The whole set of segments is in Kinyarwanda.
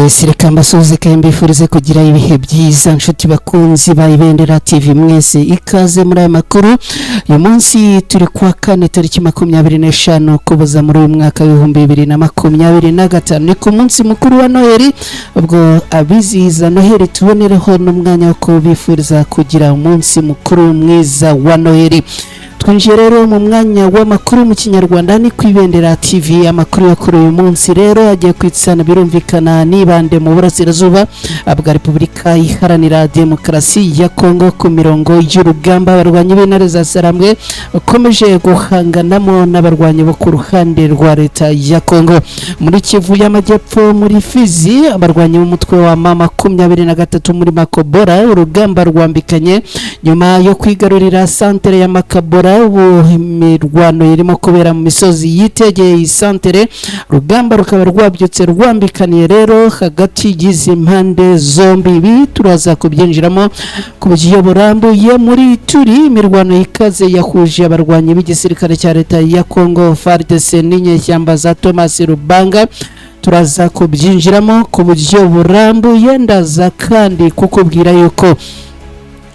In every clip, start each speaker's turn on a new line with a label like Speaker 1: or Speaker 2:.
Speaker 1: Yes, reka mbasuhuze kandi mbifurize kugira ibihe byiza, nshuti bakunzi ba Ibendera TV mwese. Ikaze muri aya makuru. Uyu munsi turi kuwa kane, tariki 25 Ukuboza muri uyu mwaka w'2025. Ni ku munsi mukuru wa Noheli. Ubwo abizihiza Noheli, tubonereho n'umwanya wo kubifuriza kugira umunsi mukuru mwiza wa Noheli. Twinjiye rero mu mwanya w'amakuru mu Kinyarwanda, ni ku Ibendera TV. Amakuru yo kuri uyu munsi rero agiye kwitsana, birumvikana, nibande mu burasirazuba bwa Repubulika Iharanira Demokarasi ya Kongo. Ku mirongo y'urugamba, abarwanyi b'Intare za Sarambwe bakomeje guhanganamo n'abarwanyi bo ku ruhande rwa leta ya Kongo. Muri Kivu y'Amajyepfo, muri Fizi, abarwanyi b'umutwe wa M23 muri Makobora, urugamba rwambikanye nyuma yo kwigarurira santere ya Makabora. Ubu imirwano irimo kubera mu misozi yitegeye iyi santere, rugamba rukaba rwabyutse rwambikaniye rero hagati y'izi mpande zombi. Ibi turaza kubyinjiramo ku buryo burambuye. Muri Turi, imirwano ikaze yahuje abarwanyi b'igisirikare cya leta ya Congo, FARDC, n'inyeshyamba za Thomas Rubanga. Turaza kubyinjiramo ku buryo burambuye. Ndaza kandi kukubwira yuko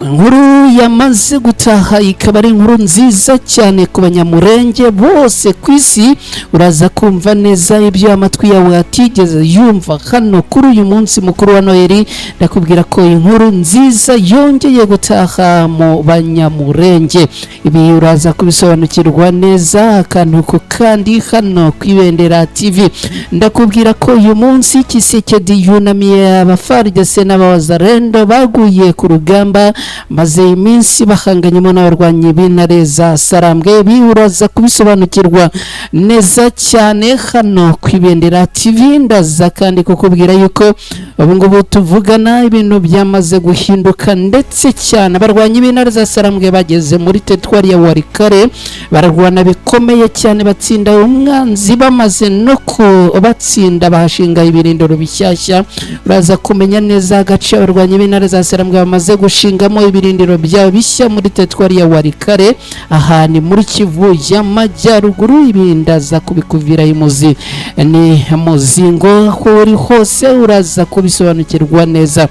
Speaker 1: inkuru yamaze gutaha, ikaba ari inkuru nziza cyane ku Banyamurenge bose ku isi. Uraza kumva neza ibyo amatwi yawe atigeze yumva hano kuri uyu munsi mukuru wa Noheli. Ndakubwira ko inkuru nziza yongeye gutaha mu Banyamurenge. Ibi uraza kubisobanukirwa neza akantu ku kandi hano ku Ibendera TV. Ndakubwira ko uyu munsi Kisekedi yunamiye abafarigese n'abawazarendo baguye ku rugamba maze iminsi bahanganyemo n'abarwanyi b'Intare za Sarambwe. Ibi uraza kubisobanukirwa neza cyane hano ku Ibendera TV. Ndaza kandi kukubwira yuko ubu ngubu tuvugana ibintu byamaze guhinduka ndetse cyane. Abarwanyi b'Intare za Sarambwe bageze muri teritwari ya Warikare, bararwana bikomeye cyane, batsinda umwanzi. Bamaze no kubatsinda, bahashinga ibirindiro bishyashya. Uraza kumenya neza agace abarwanyi b'Intare za Sarambwe bamaze gushingamo ibirindiro byabo bishya muri teritwari ya Warikare, aha ni muri Kivu y'Amajyaruguru. Ibi ndaza kubikuvira imuzi ni muzingo. Aho uri hose uraza kubisobanukirwa neza.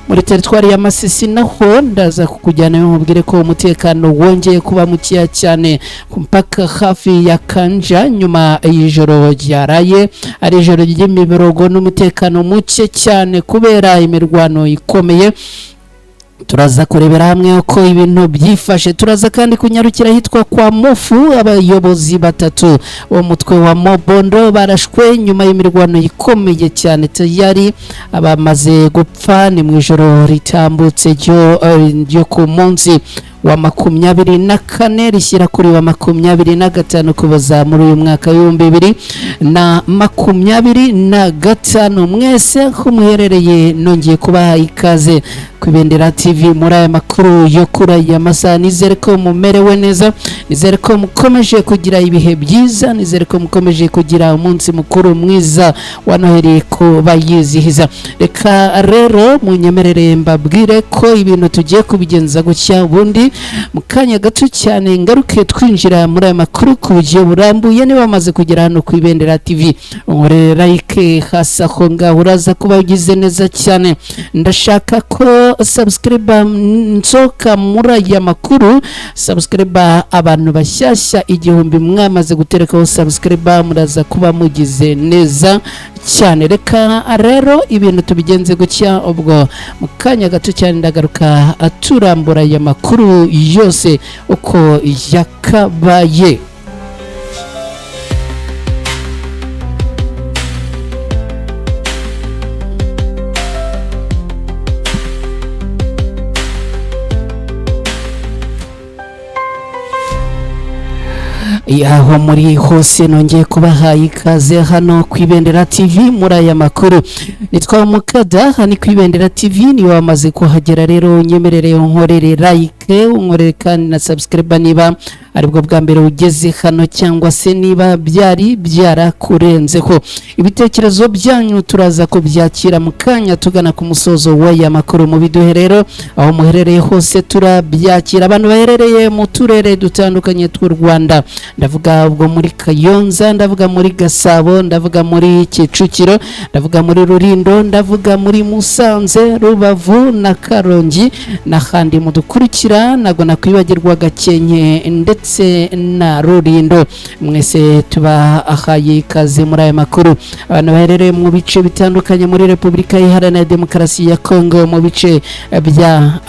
Speaker 1: Muri teritwari ya Masisi naho ndaza kukujyana, mubwire ko umutekano wongeye kuba mukeya cyane ku mpaka hafi ya Kanja, nyuma y'ijoro ryaraye ari ijoro ry'imiborogo n'umutekano muke cyane kubera imirwano ikomeye. Turaza kurebera hamwe uko ibintu byifashe. Turaza kandi kunyarukira ahitwa kwa Mufu. Abayobozi batatu b'umutwe wa Mobondo barashwe nyuma y'imirwano ikomeye cyane. Tayari abamaze gupfa ni mu ijoro ritambutse ryo ku munsi wa 24 rishyira kuri wa 25 Ukuboza muri uyu mwaka w'2025. Mwese aho muherereye, nongeye kubaha ikaze ku Ibendera TV muri aya makuru yo kuri aya masaha. Nizere ko mumerewe neza, nizere ko mukomeje kugira ibihe byiza, nizere ko mukomeje kugira umunsi mukuru mwiza wa Noheli ku bayizihiza. Reka rero munyemerere mbabwire ko ibintu tugiye kubigenza gutya. Ubundi mu kanya gato cyane ngaruke twinjira muri aya makuru ku buryo burambuye. Niba wamaze kugera hano ku Ibendera TV, unkorere like hasi aho ngaho, uraza kuba ugize neza cyane. Ndashaka ko subscribe nsoka muri aya makuru, subscribe abantu bashyashya 1000 mwamaze guterekaho subscribe, muraza kuba mugize neza cyane. Reka rero ibintu tubigenze gutya. Ubwo mu kanya gato cyane ndagaruka turambura aya makuru yose uko yakabaye. Aho muri hose, nongeye kubaha ikaze hano ku Ibendera TV muri aya makuru. Nitwa Mukada, hano ku Ibendera TV. Niba wamaze kuhagera rero, unyemerere unkorere like, unkorere kandi na subscribe niba Aribwo bwa mbere ugeze hano cyangwa se niba byari byarakurenzeho, ibitekerezo byanyu turaza kubyakira mu kanya tugana ku musozo w'aya makuru. Mu biduhe rero aho muherereye hose, turabyakira. Abantu baherereye mu turere dutandukanye tw'u Rwanda, ndavuga ubwo muri Kayonza, ndavuga muri Gasabo, ndavuga muri Kicukiro, ndavuga muri Rulindo, ndavuga muri Musanze, Rubavu na Karongi n'ahandi mudukurikira. Ntabwo nakwibagirwa Gakenke ndetse na Rulindo. Mwese tubahaye ikaze muri aya makuru. Abantu baherereye mu bice bitandukanye muri Repubulika Iharanira Demokarasi ya Kongo, mu bice bya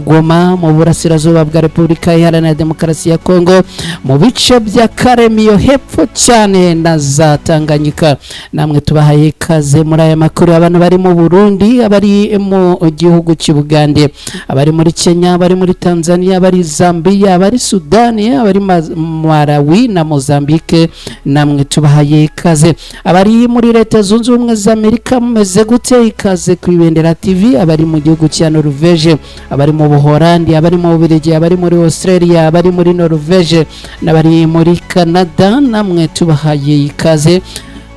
Speaker 1: Goma mu burasirazuba bwa Repubulika Iharanira Demokarasi ya Kongo, mu bice bya Karemiyo hepfo cyane na za Tanganyika, namwe tubahaye ikaze muri aya makuru. Abantu bari mu Burundi, abari mu gihugu cy'Ubugande, abari muri Kenya, abari muri Tanzania, abari Zambia, abari Sudani, abari Malawi na Mozambique, namwe tubahaye ikaze. Abari muri Leta Zunze Ubumwe za Amerika, mumeze gute? Ikaze ku Ibendera TV. Abari mu gihugu cya Norvege, abari mu Buholandi, abari mu Bubiligi, abari muri Australia, abari muri Norvege n'abari muri Canada, namwe tubahaye ikaze.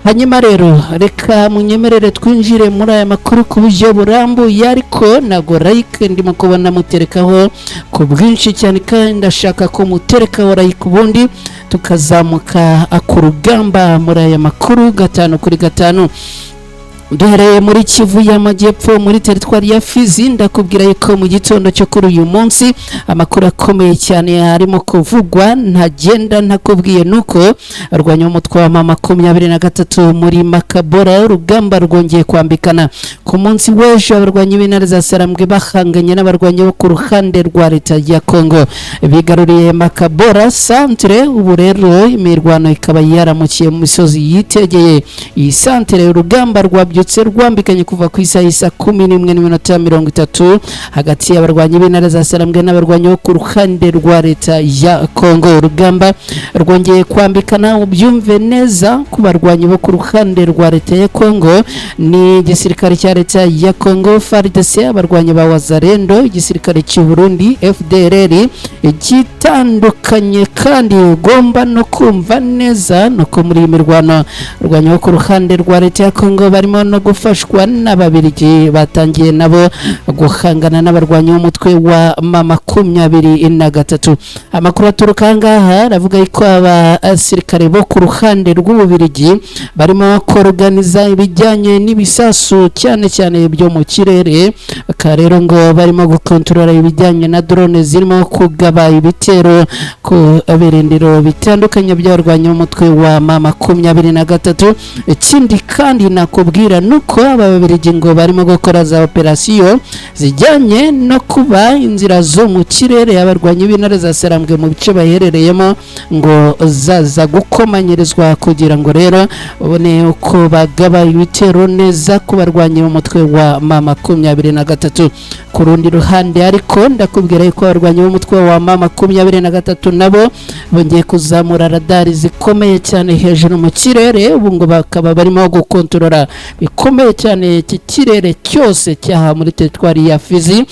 Speaker 1: Hanyuma rero reka munyemerere twinjire muri aya makuru ku buryo burambuye, ariko ntabwo like ndimo kubona muterekaho ku bwinshi cyane, kandi ndashaka ko muterekaho like ubundi tukazamuka ku rugamba muri aya makuru gatanu kuri gatanu. Duhereye muri Kivu y'Amajyepfo, muri teritwari ya Fizi, ndakubwira yuko mu gitondo cyo kuri uyu munsi amakuru akomeye cyane arimo kuvugwa, ntagenda ntakubwiye, nuko arwanya umutwe wa 23 muri Makabora, urugamba rwongeye kwambikana. Ku munsi w'ejo abarwanyi b'intare za Sarambwe bahanganye n'abarwanyi bo ku ruhande rwa leta ya Kongo, bigaruriye Makabora santere. Ubu rero imirwano ikaba yaramukiye mu misozi yitegeye iyi santere. Urugamba rwabyutse rwambikanye kuva ku isaha isa 11:30 hagati y'abarwanyi b'intare za Sarambwe n'abarwanyi bo ku ruhande rwa leta ya Kongo. Urugamba rwongeye kwambikana, ubyumve neza, ku barwanyi bo ku ruhande rwa leta ya Kongo ni igisirikare cya leta ya Kongo FARDC, abarwanyi ba Wazalendo, igisirikare cy'u Burundi FDLR igitandukanye. Kandi ugomba no kumva neza nuko muri iyi mirwano abarwanyi bo ku ruhande rwa leta ya Kongo barimo no gufashwa n'Ababirigi, batangiye nabo guhangana n'abarwanyi b'umutwe wa 23. Amakuru aturuka aha ngaha aravuga ko abasirikare bo ku ruhande rw'Ububirigi barimo koroganiza ibijyanye n'ibisasu, cyane cyane byo mu kirere. Bakaba rero ngo barimo gukontorora ibijyanye na drone zirimo kugaba ibitero ku birindiro bitandukanye by'abarwanyi b'umutwe wa 23. Ikindi kandi nakubwira nuko aba Babirigi ngo barimo gukora za operasiyo zijyanye no kuba inzira zo mu kirere abarwanyi b'intare za Sarambwe mu bice baherereyemo ngo zaza gukomanyirizwa, kugira ngo rero babone uko bagaba ibitero neza ku barwanyi b'umutwe wa 23. Ku rundi ruhande ariko ndakubwira yuko abarwanyi b'umutwe wa 23 nabo bongeye kuzamura radari zikomeye cyane hejuru mu kirere. Ubu ngo bakaba barimo gukontorora bikomeye cyane iki kirere cyose cyaha muri teritwari ya Fizi,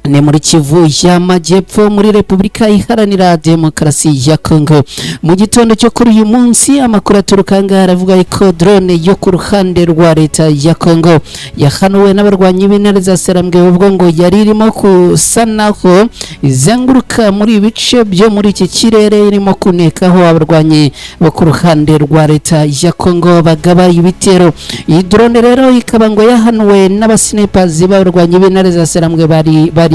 Speaker 1: ni muri Kivu y'Amajyepfo, muri Repubulika Iharanira Demokarasi ya Kongo. Mu gitondo cyo kuri uyu munsi amakuru aturuka ngaha aravuga ko drone yo ku ruhande rwa leta ya Kongo yahanuwe n'abarwanyi b'intare za Sarambwe, ubwo ngo yari irimo kusa naho izenguruka muri ibice byo muri iki kirere, irimo kunekaho abarwanyi bo ku ruhande rwa leta ya Kongo bagaba ibitero. Iyi drone rero ikaba ngo yahanuwe n'abasinepazi b'abarwanyi b'intare za Sarambwe bari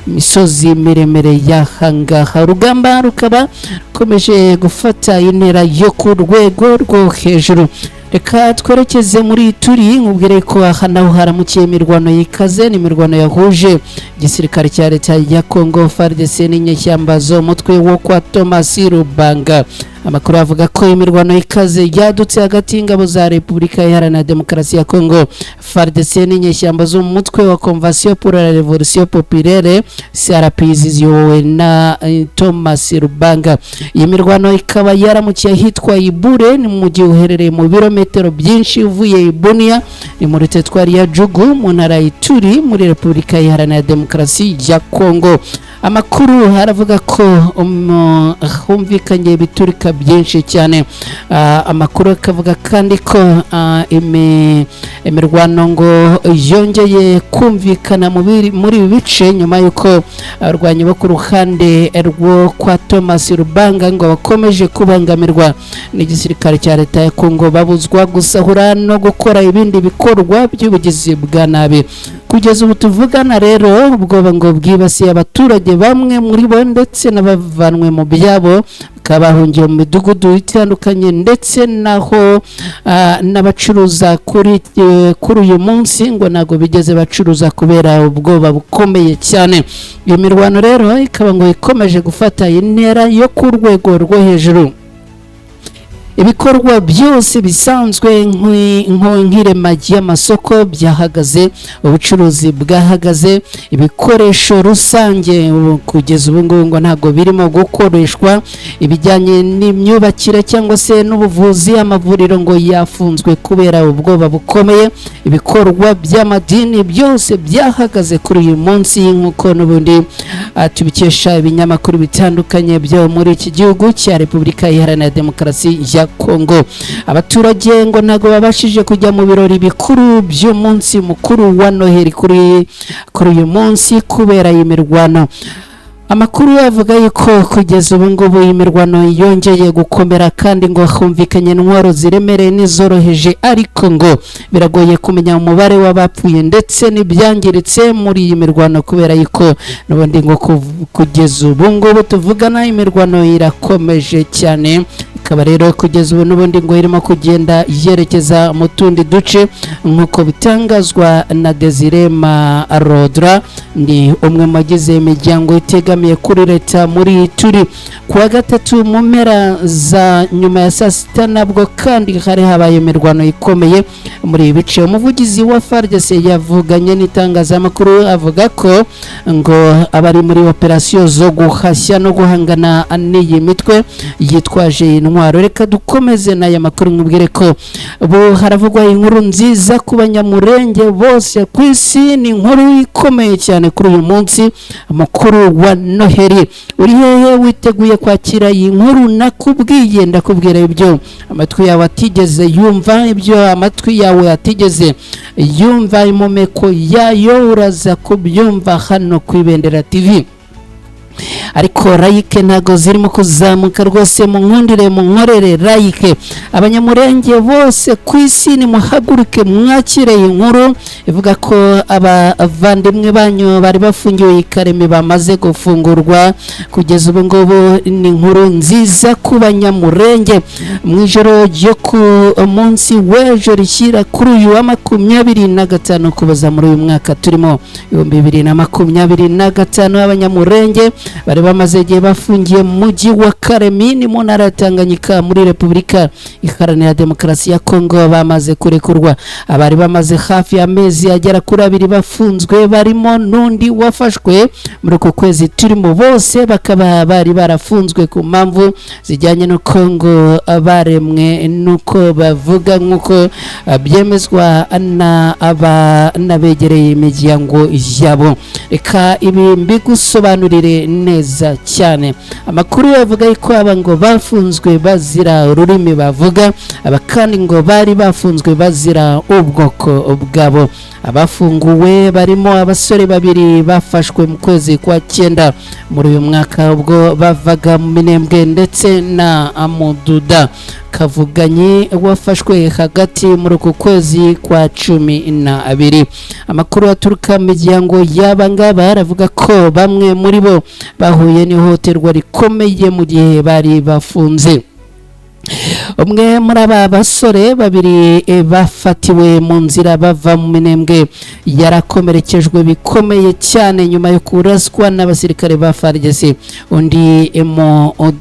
Speaker 1: misozi miremire y'ahangaha. Urugamba rukaba rukomeje gufata intera yo ku rwego rwo hejuru. Reka twerekeze muri Turi, nkubwire ko aha naho haramukiye imirwano yikaze. Ni imirwano yahuje igisirikare cya leta ya Kongo FARDC n'inyeshyamba zo mutwe wo kwa Thomas Rubanga. Amakuru avuga ko imirwano ikaze yadutse hagati y'ingabo za Repubulika Iharanira Demokarasi ya Kongo FARDC n'inyeshyamba zo mu mutwe wa Convention pour la Révolution Populaire CRP ziyobowe na Thomas Rubanga. Iyi mirwano ikaba yaramukiye ahitwa Ibure, ni mu mujyi uherereye mu birometero byinshi uvuye Ibunia, ni muri teritwari ya Jugu mu ntara ya Ituri muri Repubulika Iharanira Demokarasi ya Kongo. Amakuru aravuga ko humvikanye ibiturika byinshi cyane. Amakuru akavuga kandi ko imirwano ngo yongeye kumvikana muri ibi bice nyuma y'uko abarwanyi bo ku ruhande rwo kwa Thomas Rubanga ngo bakomeje kubangamirwa n'igisirikare cya leta ya Kongo, babuzwa gusahura no gukora ibindi bikorwa by'ubugizi bwa nabi. Kugeza ubu tuvugana rero, ubwoba ngo bwibasiye abaturage bamwe muri bo, ndetse n'abavanwe mu byabo bakaba bahungiye mu midugudu itandukanye, ndetse naho n'abacuruza kuri uyu munsi ngo ntabwo bigeze bacuruza kubera ubwoba bukomeye cyane. Iyo mirwano rero ikaba ngo ikomeje gufata intera yo ku rwego rwo hejuru. Ibikorwa byose bisanzwe nk'irema ry'amasoko byahagaze, ubucuruzi bwahagaze, ibikoresho rusange kugeza ubu ngubu ngo ntabwo birimo gukoreshwa, ibijyanye n'imyubakire cyangwa se n'ubuvuzi, amavuriro ngo yafunzwe kubera ubwoba bukomeye, ibikorwa by'amadini byose byahagaze kuri uyu munsi, nk'uko n'ubundi tubikesha ibinyamakuru bitandukanye byo muri iki gihugu cya Repubulika Iharanira Demokarasi ya Kongo. Abaturage ngo ntabwo babashije kujya mu birori bikuru by'umunsi mukuru wa Noheli kuri uyu munsi kubera iyi mirwano. Amakuru avuga yuko kugeza ubu ngubu iyi mirwano yongeye gukomera, kandi ngo humvikanye intwaro ziremereye n'izoroheje, ariko ngo biragoye kumenya umubare w'abapfuye ndetse n'ibyangiritse muri iyi mirwano, kubera yuko n'ubundi ngo kugeza ubu ngubu tuvugana imirwano irakomeje cyane. Ikaba rero kugeza ubu n'ubundi ngo irimo kugenda yerekeza mu tundi duce, nk'uko bitangazwa na Desire Marodra, ni umwe mu bagize imiryango itegamiye kuri leta muri turi. Kuwa gatatu mu mpera za nyuma ya saa sita nabwo kandi hari habaye imirwano ikomeye muri ibi bice. Umuvugizi wa FARDC yavuganye n'itangazamakuru avuga ko ngo abari muri operasiyo zo guhashya no guhangana n'iyi mitwe yitwaje intwaro. Reka dukomeze n'aya makuru, nkubwire ko ubu haravugwa inkuru nziza ku Banyamurenge bose ku isi. Ni inkuru ikomeye cyane kuri uyu munsi mukuru wa Noheli. Uri hehe witeguye kwakira iyi nkuru? Nakubwiye, ndakubwira ibyo amatwi yawe atigeze yumva, ibyo amatwi yawe atigeze yumva, impumeko yayo uraza kubyumva hano ku Ibendera TV. Ariko like ntago zirimo kuzamuka rwose, munkundire munkorere like. Abanyamurenge bose ku isi, nimuhaguruke mwakire iyi nkuru ivuga ko abavandimwe banyu bari bafungiwe i Karemi bamaze gufungurwa. Kugeza ubu ngubu ni inkuru nziza ku Banyamurenge. Mu ijoro ryo ku munsi w'ejo rishyira kuri uyu wa 25 Ukuboza muri uyu mwaka turimo 2025, Abanyamurenge bari bamaze igihe bafungiye mu mujyi wa Karemi, ni mu ntara ya Tanganyika muri Repubulika Iharanira Demokarasi ya Kongo, bamaze kurekurwa. Abari bamaze hafi amezi agera kuri 2 bafunzwe, barimo n'undi wafashwe muri uku kwezi turimo, bose bakaba bari barafunzwe ku mpamvu zijyanye n'uko ngo baremwe n'uko bavuga, nk'uko byemezwa n'abegereye imiryango yabo. Reka ibi mbigusobanurire neza cyane. Amakuru avuga yuko aba ngo bafunzwe bazira ururimi bavuga, aba kandi ngo bari bafunzwe bazira ubwoko bwabo. Abafunguwe barimo abasore babiri bafashwe mu kwezi kwa 9 muri uyu mwaka ubwo bavaga mu Minembwe, ndetse na Amududa Kavuganye wafashwe hagati muri uku kwezi kwa 12. Amakuru aturuka mu miryango y'aba ngaba aravuga ko bamwe muri bo bahuye n'ihohoterwa rikomeye mu gihe bari bafunze. Umwe muri aba basore babiri bafatiwe mu nzira bava mu Minembwe yarakomerekejwe bikomeye cyane nyuma yo kuraswa n'abasirikare ba FARDC. Undi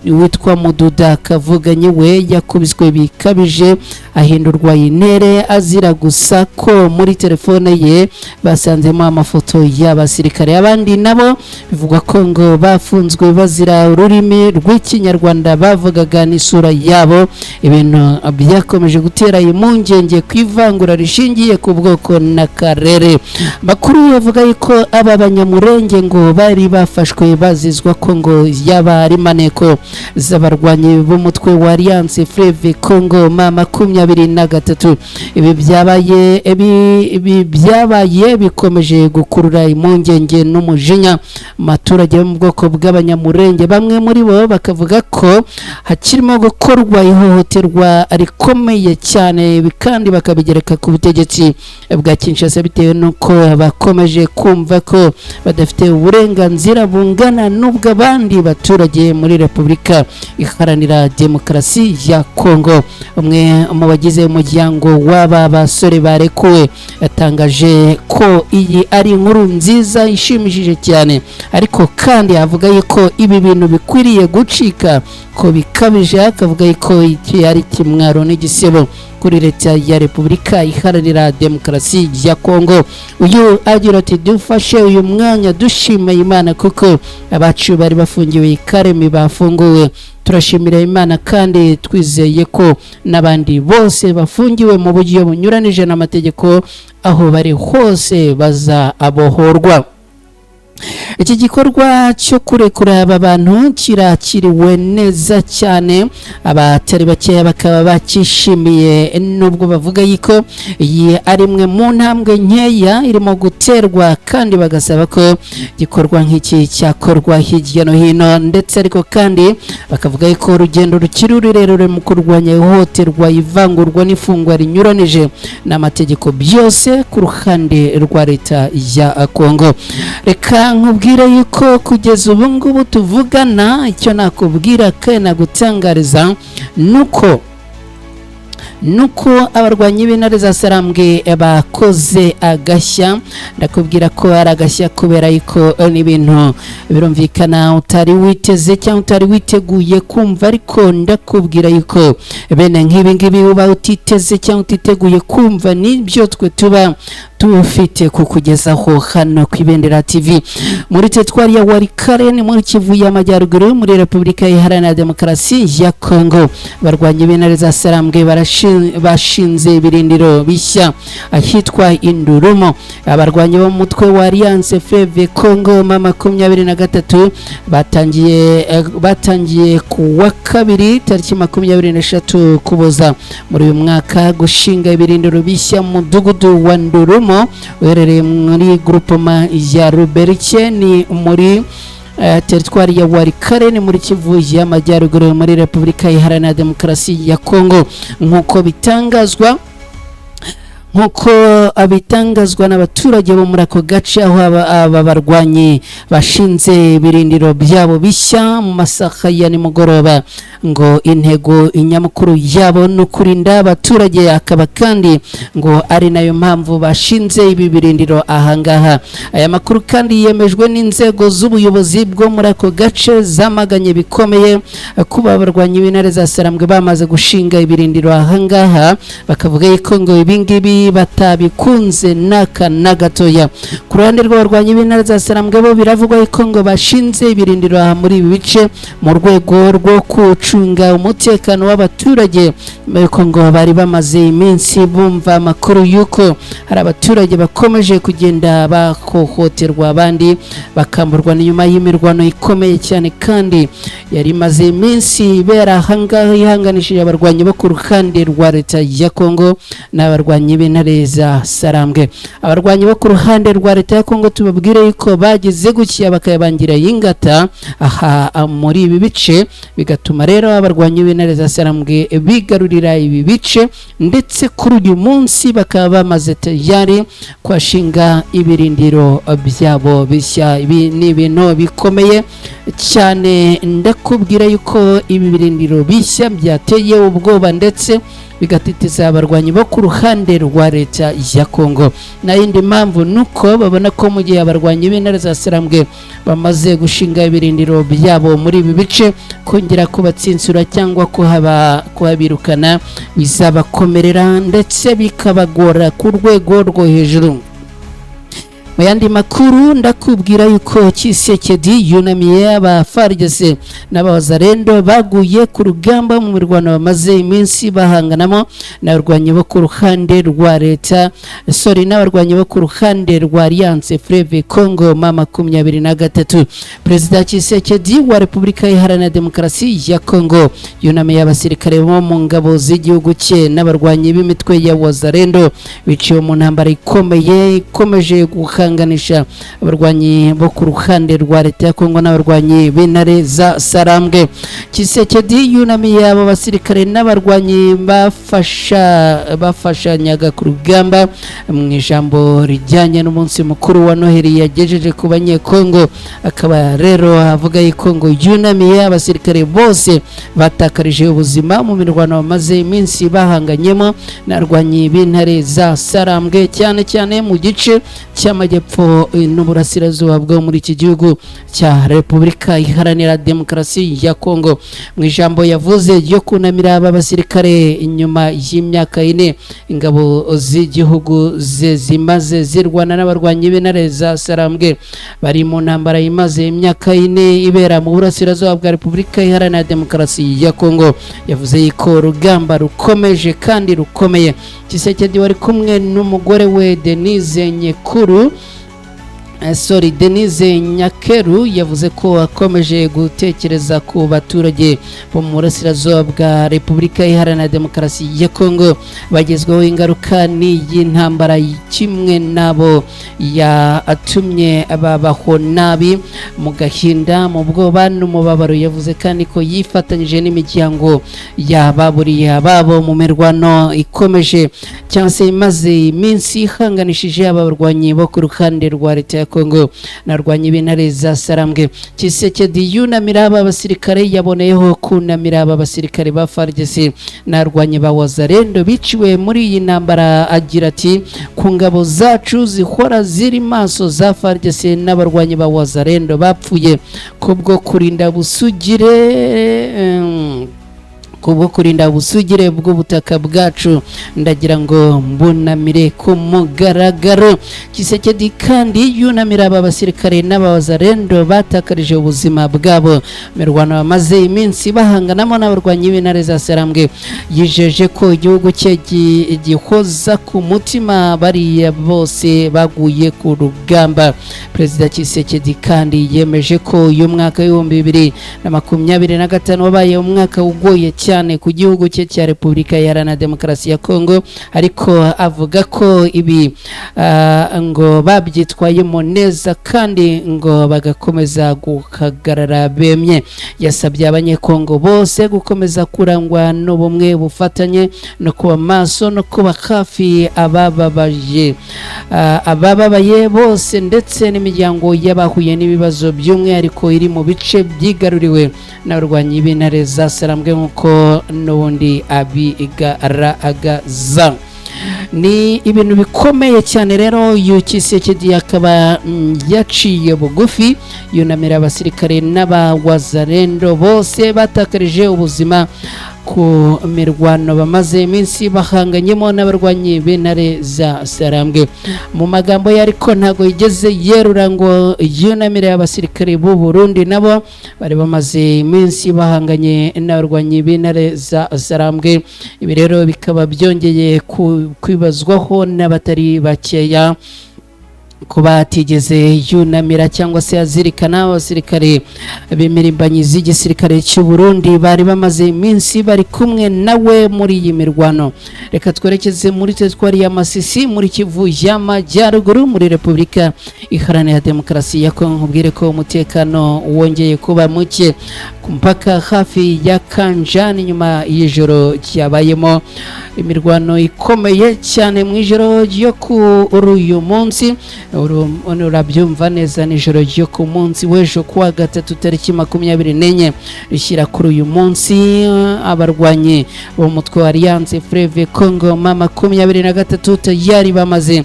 Speaker 1: witwa Mududa Kavuganye we yakubiswe bikabije ahindurwa intere, azira gusa ko muri telefone ye basanzemo amafoto y'abasirikare. Abandi nabo bivugwa ko ngo bafunzwe bazira ururimi rw'Ikinyarwanda bavugaga n'isura yabo. yabo, ibintu byakomeje gutera impungenge ku ivangura rishingiye ku bwoko n'akarere. Makuru bavuga yuko aba Banyamurenge ngo bari bafashwe bazizwa ko ngo yaba ari maneko z'abarwanyi b'umutwe wa Alliance Fleuve Congo M23. Ibi byabaye bikomeje gukurura impungenge n'umujinya mu baturage bo mu bwoko bw'Abanyamurenge. Bamwe muri bo bakavuga ko hakirimo gukorwa ihohoterwa rikomeye cyane, kandi bakabigereka ku butegetsi bwa Kinshasa, bitewe n'uko bakomeje kumva ko badafite uburenganzira bungana n'ubw'abandi baturage muri Repubulika Iharanira Demokarasi ya Kongo. Umwe mu bagize umuryango w'aba basore barekuwe yatangaje ko iyi ari inkuru nziza ishimishije cyane, ariko kandi avuga yuko ibi bintu bikwiriye gucika, ko bikabije, akavuga yuko iki ari kimwaro n'igisebo kuri leta ya Repubulika Iharanira Demokarasi ya Kongo. Uyu agira ati: "Dufashe uyu mwanya dushima Imana kuko abacu bari bafungiwe i Karemi bafunguwe. Turashimira Imana kandi twizeye ko n'abandi bose bafungiwe mu buryo bunyuranije n'amategeko, aho bari hose, baza abohorwa." Iki gikorwa cyo kurekura aba bantu kirakiriwe neza cyane, abatari bakeya bakaba bakishimiye, nubwo bavuga yuko iyi ari imwe mu ntambwe nkeya irimo guterwa, kandi bagasaba ko igikorwa nk'iki cyakorwa hirya no hino. Ndetse ariko kandi bakavuga yuko urugendo rukiri rurerure mu kurwanya ihohoterwa, ivangurwa n'ifungwa rinyuranije n'amategeko, byose ku ruhande rwa leta ya Kongo. Reka nkubwire yuko kugeza ubu ngubu tuvugana, icyo nakubwira kandi nagutangariza nuko abarwanyi b'Intare za Sarambwe bakoze agashya. Ndakubwira ko ari agashya kubera yuko n'ibintu birumvikana utari witeze cyangwa utari witeguye kumva, ariko ndakubwira yuko bene nk'ibi ngibi uba utiteze cyangwa utiteguye kumva nibyo twe tuba tufite kukugezaho hano ku Ibendera TV. Muri teritwari ya Walikale, ni muri Kivu y'Amajyaruguru, muri Repubulika Iharanira Demokarasi ya Kongo, abarwanyi b'Intare za Sarambwe bashinze ibirindiro bishya ahitwa Indurumo. Abarwanyi bo mu mutwe wa Alliance Fleuve Congo M23 batangiye ku wa kabiri tariki 23 Kuboza muri uyu mwaka gushinga ibirindiro bishya mu mudugudu wa Ndurumo, uherereye muri groupement ya Ruberike, ni muri teritwari ya Walikale, ni muri Kivu y'Amajyaruguru, muri Repubulika Iharanira Demokarasi ya Kongo. Nk'uko bitangazwa n'abaturage bo muri ako gace aho aba barwanyi bashinze ibirindiro byabo bishya mu masaha ya nimugoroba, ngo intego nyamukuru yabo ni ukurinda abaturage, akaba kandi ngo ari nayo mpamvu bashinze ibi birindiro ahangaha. Aya makuru kandi yemejwe n'inzego z'ubuyobozi bwo muri ako gace, zamaganye bikomeye kuba abarwanyi b'Intare za Sarambwe bamaze gushinga ibirindiro ahangaha, bakavuga yuko ngo ibingibi batabikunze n'aka na gatoya. Ku ruhande rw'abarwanyi b'Intare za Sarambwe bo, biravugwa yuko ngo bashinze ibirindiro aha muri ibi bice mu rwego rwo gucunga umutekano w'abaturage, nyuma yuko ngo bari bamaze iminsi bumva amakuru y'uko hari abaturage bakomeje kugenda bahohoterwa, abandi bakamburwa nyuma y'imirwano ikomeye cyane kandi yari imaze iminsi ibera ahangaha, ihanganishije abarwanyi bo ku ruhande rwa leta ya Kongo n'abarwanyi b'Intare za Sarambwe. Abarwanyi bo ku ruhande rwa leta ya Kongo, tubabwire yuko bagize gutya bakayabangira y'ingata aha muri ibi bice, bigatuma rero abarwanyi b'Intare za Sarambwe bigarurira ibi bice, ndetse kuri uyu munsi bakaba bamaze tayari kuhashinga ibirindiro byabo bishya. Ibi ni ibintu bikomeye cyane. Ndakubwira yuko ibi birindiro bishya byateye ubwoba ndetse bigatitiza abarwanyi bo ku ruhande rwa leta ya Kongo. Nta yindi mpamvu, nuko babona ko mu gihe abarwanyi b'Intare za Sarambwe bamaze gushinga ibirindiro byabo muri ibi bice, kongera kubatsinsura cyangwa kuhabirukana bizabakomerera ndetse bikabagora ku rwego rwo hejuru. Mu yandi makuru, ndakubwira yuko Tshisekedi yunamiye aba FARDC n'abawazalendo baguye ku rugamba mu mirwano bamaze iminsi bahanganamo n'abarwanyi bo ku ruhande rwa leta, sorry, n'abarwanyi bo ku ruhande rwa Alliance Fleuve Congo M23. Perezida Tshisekedi wa Repubulika Iharanira Demokarasi ya Congo yunamiye abasirikare bo mu ngabo z'igihugu cye n'abarwanyi b'imitwe ya Wazalendo biciwe mu ntambara ikomeye ikomeje guhanganisha abarwanyi bo ku ruhande rwa leta ya Congo n'abarwanyi b'intare za Sarambwe. Tshisekedi yunamiye abo basirikare n'abarwanyi bafashanyaga ku rugamba mu ijambo rijyanye n'umunsi mukuru wa Noheli yagejeje ku Banyekongo, akaba rero avuga yuko ngo yunamiye abasirikare bose batakarije ubuzima mu mirwano bamaze iminsi bahanganyemo n'abarwanyi b'intare za Sarambwe, cyane cyane mu gice cy'amajyepfo n'uburasirazuba bwo muri iki gihugu cya Repubulika Iharanira Demokarasi ya Kongo. Mu ijambo yavuze ryo kunamira aba basirikare inyuma y'imyaka 4 ingabo z'igihugu ze zimaze zirwana n'abarwanyi b'intare za Sarambwe bari mu ntambara imaze imyaka 4 ibera mu burasirazuba bwa Repubulika Iharanira Demokarasi ya Kongo, yavuze ko urugamba rukomeje kandi rukomeye. Tshisekedi wari kumwe n'umugore we Denise Nyekuru, sorry, Denise Nyakeru, yavuze ko akomeje gutekereza ku baturage bo mu burasirazuba bwa Repubulika Iharanira Demokarasi ya Kongo bagezweho ingaruka n'iyi ntambara, kimwe nabo yatumye babaho nabi, mu gahinda, mu bwoba n'umubabaro. Yavuze kandi ko yifatanyije n'imiryango yababuriye ababo mu mirwano ikomeje cyangwa se imaze iminsi ihanganishije aba barwanyi bo ku ruhande rwa leta ya Kongo narwanya ibintare za Sarambwe. Tshisekedi yunamira aba basirikare yaboneyeho kunamira aba basirikare ba FARDC narwanye ba Wazalendo biciwe muri iyi ntambara, agira ati: "Ku ngabo zacu zihora ziri maso za FARDC n'abarwanyi ba Wazalendo bapfuye kubwo kurinda ubusugire bw'ubutaka bwacu, ndagira ngo mbunamire ku mugaragaro." Tshisekedi kandi yunamira aba basirikare n'abawazalendo batakarije ubuzima bwabo mirwano bamaze iminsi bahanganamo n'abarwanyi b'intare za Sarambwe, yijeje ko igihugu cye gihoza ku mutima bariya bose baguye ku rugamba. Perezida Tshisekedi kandi yemeje ko uyu mwaka w'2025 wabaye umwaka ugoye cyane ku gihugu cye cya Repubulika Iharanira Demokarasi ya Kongo, ariko avuga ko ibi ngo babyitwayemo neza kandi ngo bagakomeza guhagarara bemye. Yasabye Abanyekongo bose gukomeza kurangwa n'ubumwe, bufatanye no kuba maso no kuba hafi abababaye abababaye bose ndetse n'imiryango y'abahuye n'ibibazo, by'umwihariko iri mu bice byigaruriwe n'abarwanyi b'intare za Sarambwe, nk'uko n'ubundi abigaragaza. Ni ibintu bikomeye cyane rero. Uyu Tshisekedi akaba yaciye bugufi yunamira abasirikare n'abawazalendo bose batakarije ubuzima ku mirwano bamaze iminsi bahanganyemo n'abarwanyi b'intare za Sarambwe. Mu magambo ye ariko ntabwo yigeze yerura ngo yunamire abasirikare b'u Burundi nabo bari bamaze iminsi bahanganye n'abarwanyi b'intare za Sarambwe. Ibi rero bikaba byongeye kwibazwaho n'abatari bakeya kuba atigeze yunamira cyangwa se azirikana abasirikare b'imirimbanyi z'igisirikare cy'u Burundi bari bamaze iminsi bari kumwe nawe muri iyi mirwano. Reka twerekeze muri teritwari ya Masisi, muri Kivu y'Amajyaruguru, muri Repubulika Iharanira Demokarasi ya Kongo. Nkubwire ko umutekano wongeye kuba muke ku mpaka hafi ya Kanjani nyuma y'ijoro ryabayemo imirwano ikomeye cyane. Mu ijoro ryo kuri uyu munsi, urabyumva neza, nijoro ryo ku munsi w'ejo kuwa gatatu tariki 24 rishyira kuri uyu munsi, abarwanyi b'umutwe wa Alliance Fleuve Congo M23 tayari bamaze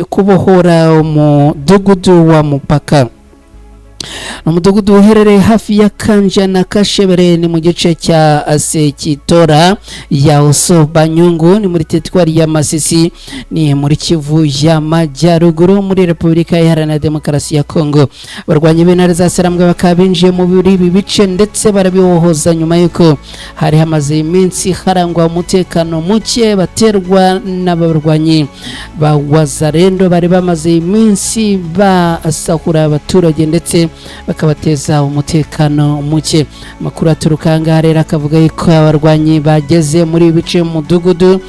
Speaker 1: kubohora umudugudu wa Mupaka. Ni umudugudu uherereye hafi ya Kanja na Kashebere, ni mu gice cya Sekitora ya Oso Banyungu, ni muri teritwari ya Masisi, ni muri Kivu y'Amajyaruguru, muri Repubulika Iharanira Demokarasi ya Kongo. Abarwanyi b'intare za Sarambwe bakaba binjiye muri ibi bice ndetse barabihohoza nyuma y'uko hari hamaze iminsi harangwa umutekano muke baterwa n'abarwanyi ba Wazalendo bari bamaze iminsi basahura abaturage ndetse bakabateza umutekano muke. Amakuru aturuka aha ngaha rero akavuga yuko abarwanyi bageze muri ibi bice mu mudugudu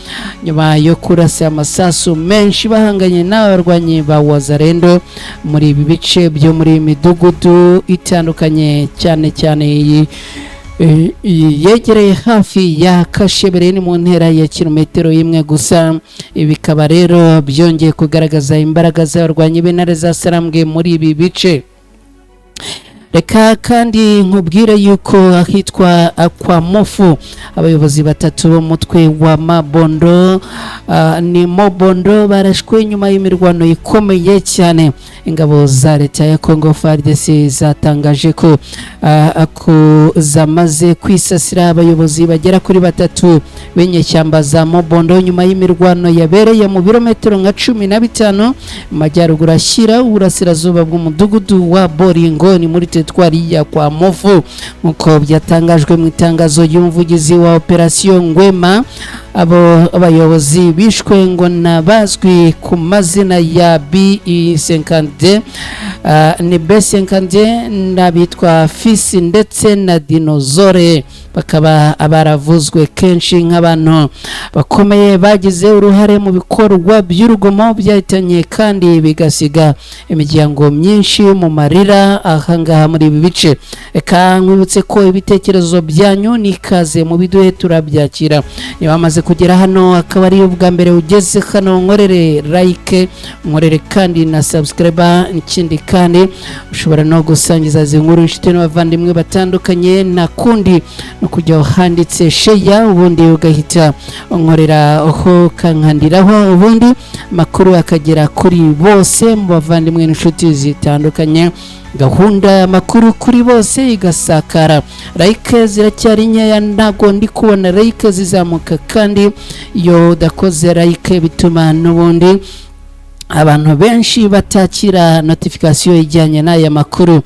Speaker 1: nyuma yo kurasa amasasu menshi bahanganye n'abarwanyi ba Wazalendo muri ibi bice byo muri iyi midugudu itandukanye, cyane cyane iyi yegereye hafi ya Kashebere, ni mu ntera ya kilometero imwe gusa. Ibi bikaba rero byongeye kugaragaza imbaraga z'abarwanyi b'intare za Sarambwe muri ibi bice. Reka kandi nkubwire yuko ahitwa kwa Mufu abayobozi batatu b'umutwe wa Mabondo, ni Mobondo, barashwe nyuma y'imirwano ikomeye cyane. Ingabo za leta ya Congo FARDC zatangaje ko ko zamaze kwisasira abayobozi bagera kuri batatu b'inyeshyamba za Mobondo nyuma y'imirwano yabereye mu birometero nka 15 mu majyaruguru ashyira uburasirazuba bw'umudugudu wa Boringo, ni muri teritwari ya kwa Mofu, nk'uko byatangajwe mu itangazo ry'umuvugizi wa operasiyo Ngwema. Abo bayobozi bishwe ngo nabazwi ku mazina ya B52, ni B52 n'abitwa Fisi ndetse na Dinozore, bakaba baravuzwe kenshi nk'abantu bakomeye bagize uruhare mu bikorwa by'urugomo byahitanye kandi bigasiga imiryango myinshi mu marira ahangaha muri ibi bice. Reka nkwibutse ko ibitekerezo byanyu n'ikaze mu biduhe, turabyakira. Niba wamaze kugera hano akaba ari ubwa mbere ugeze hano, nkorere like, nkorere kandi na subscribe. Ikindi kandi ushobora no gusangiza izi nkuru inshuti n'abavandimwe batandukanye, nta kundi no kujya handitse share, ubundi ugahita unkorera aho ukankandiraho, ubundi amakuru akagera kuri bose mu bavandimwe n'inshuti zitandukanye, gahunda y'amakuru kuri bose igasakara. Like ziracyari nkeya, ntabwo ndi kubona like zizamuka, kandi iyo udakoze like bituma n'ubundi abantu benshi batakira notification ijyanye n'aya makuru.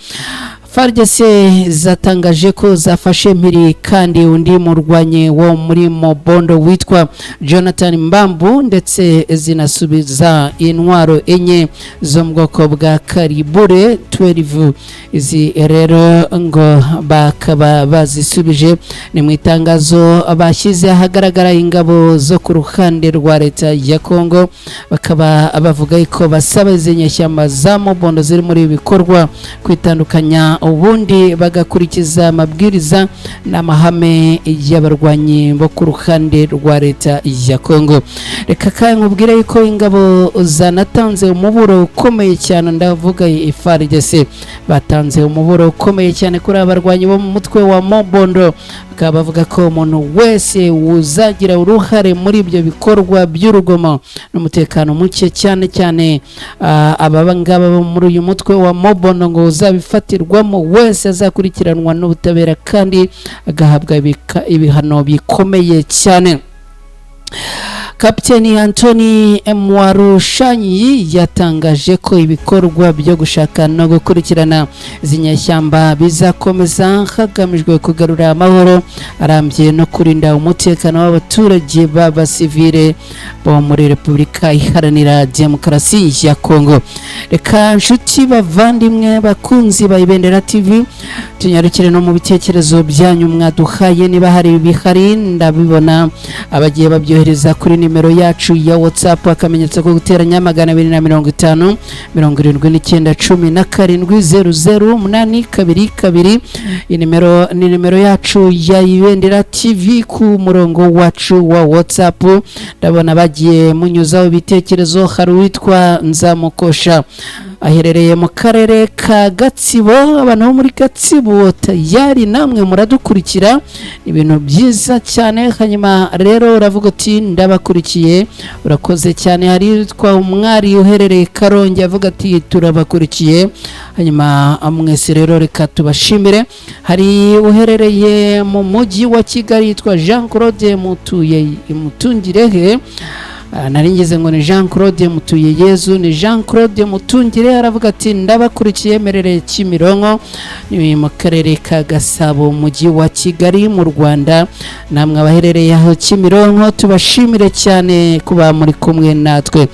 Speaker 1: FARDC zatangaje ko zafashe mpiri kandi undi murwanyi wo muri Mobondo witwa Jonathan Mbambu, ndetse zinasubiza intwaro enye zo mu bwoko bwa calibre 12. Izi rero ngo bakaba bazisubije, ni mu itangazo bashyize ahagaragara. Ingabo zo ku ruhande rwa leta ya Congo bakaba bavuga ko basaba izi nyeshyamba za Mobondo ziri muri ibi bikorwa kwitandukanya, ubundi bagakurikiza amabwiriza n'amahame y'abarwanyi bo ku ruhande rwa leta ya Congo. Reka kandi nkubwire yuko ingabo zanatanze umuburo ukomeye cyane, ndavuga FARDC batanze umuburo ukomeye cyane kuri aba barwanyi bo mu mutwe wa Mobondo, bakaba bavuga ko umuntu wese uzagira uruhare muri ibyo bikorwa by'urugomo n'umutekano muke, cyane cyane aba ngaba bo muri uyu mutwe wa Mobondo, ngo uzabifatirwamo wese azakurikiranwa n'ubutabera kandi agahabwa ibihano bikomeye cyane. Kapiteni Anthony Mwarushanyi yatangaje ko ibikorwa byo gushaka no gukurikirana izi nyeshyamba bizakomeza hagamijwe kugarura amahoro arambye no kurinda umutekano w'abaturage b'abasivile bo muri Repubulika Iharanira Demokarasi ya Kongo. Reka nshuti bavandimwe bakunzi ba Ibendera TV tunyarukire no mu bitekerezo byanyu mwaduhaye, niba hari ibihari. Ndabibona abagiye babyohereza kuri nimero yacu ya WhatsApp, akamenyetso ko guteranya 250 79 17 00 822. Iyi nimero ni nimero yacu ya Ibendera TV ku murongo wacu wa WhatsApp. Ndabona bagiye munyuzaho ibitekerezo. Hari uwitwa Nzamukosha. Aherereye mu karere ka Gatsibo. Abantu bo muri Gatsibo tayari namwe muradukurikira, ibintu byiza cyane. Hanyuma rero uravuga uti ndabakurikiye, urakoze cyane. Hari witwa Umwari uherereye Karongi, avuga ati turabakurikiye. Hanyuma mwese rero reka tubashimire. Hari uherereye mu mujyi wa Kigali yitwa Jean Claude Mutuye Mutungirehe. Nari ngeze ngo ni Jean Claude Mutuye Yezu, ni Jean Claude Mutungire. Aravuga ati ndabakurikiye, merereye Kimironko, ni mu karere ka Gasabo, mujyi wa Kigali mu Rwanda. Namwe abaherereye aho Kimironko tubashimire cyane kuba muri kumwe natwe.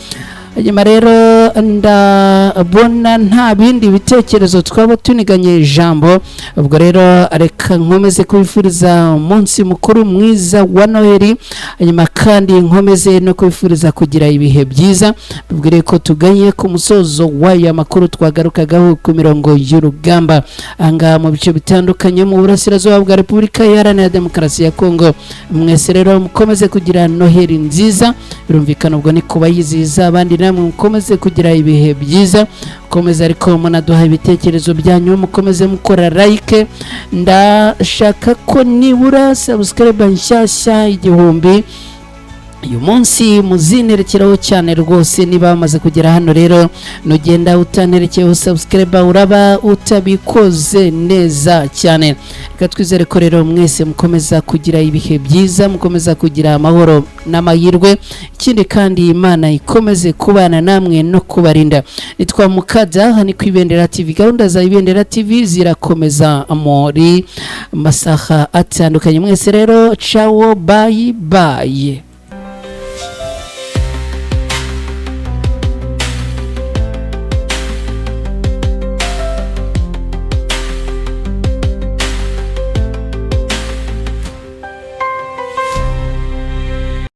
Speaker 1: Hanyuma rero ndabona nta bindi bitekerezo twaba tuniganye ijambo. Ubwo rero reka nkomeze kubifuriza umunsi mukuru mwiza wa Noheli, hanyuma kandi nkomeze no kubifuriza kugira ibihe byiza. Bibwire ko tuganye ku musozo w'aya makuru twagarukagaho ku mirongo y'urugamba ahangaha mu bice bitandukanye mu burasirazuba bwa Repubulika Iharanira Demokarasi ya Kongo. Mwese rero mukomeze kugira Noheli nziza, birumvikana ubwo ni kubayizihiza. Abandi namwe mukomeze kugira ibihe byiza, mukomeze ariko munaduha ibitekerezo byanyu, mukomeze mukora like. Ndashaka ko nibura subscribe nshyashya 1000 uyu munsi muzinerekeraho cyane rwose. Niba bamaze kugera hano rero, nugenda utanerekeyeho subscribe uraba utabikoze neza cyane. Reka twizere ko rero mwese mukomeza kugira ibihe byiza, mukomeza kugira amahoro n'amahirwe. Ikindi kandi Imana ikomeze kubana namwe no kubarinda. Nitwa Mukada, ni ku Ibendera TV. Gahunda za Ibendera TV zirakomeza muri masaha atandukanye. Mwese rero, ciao, bye bye.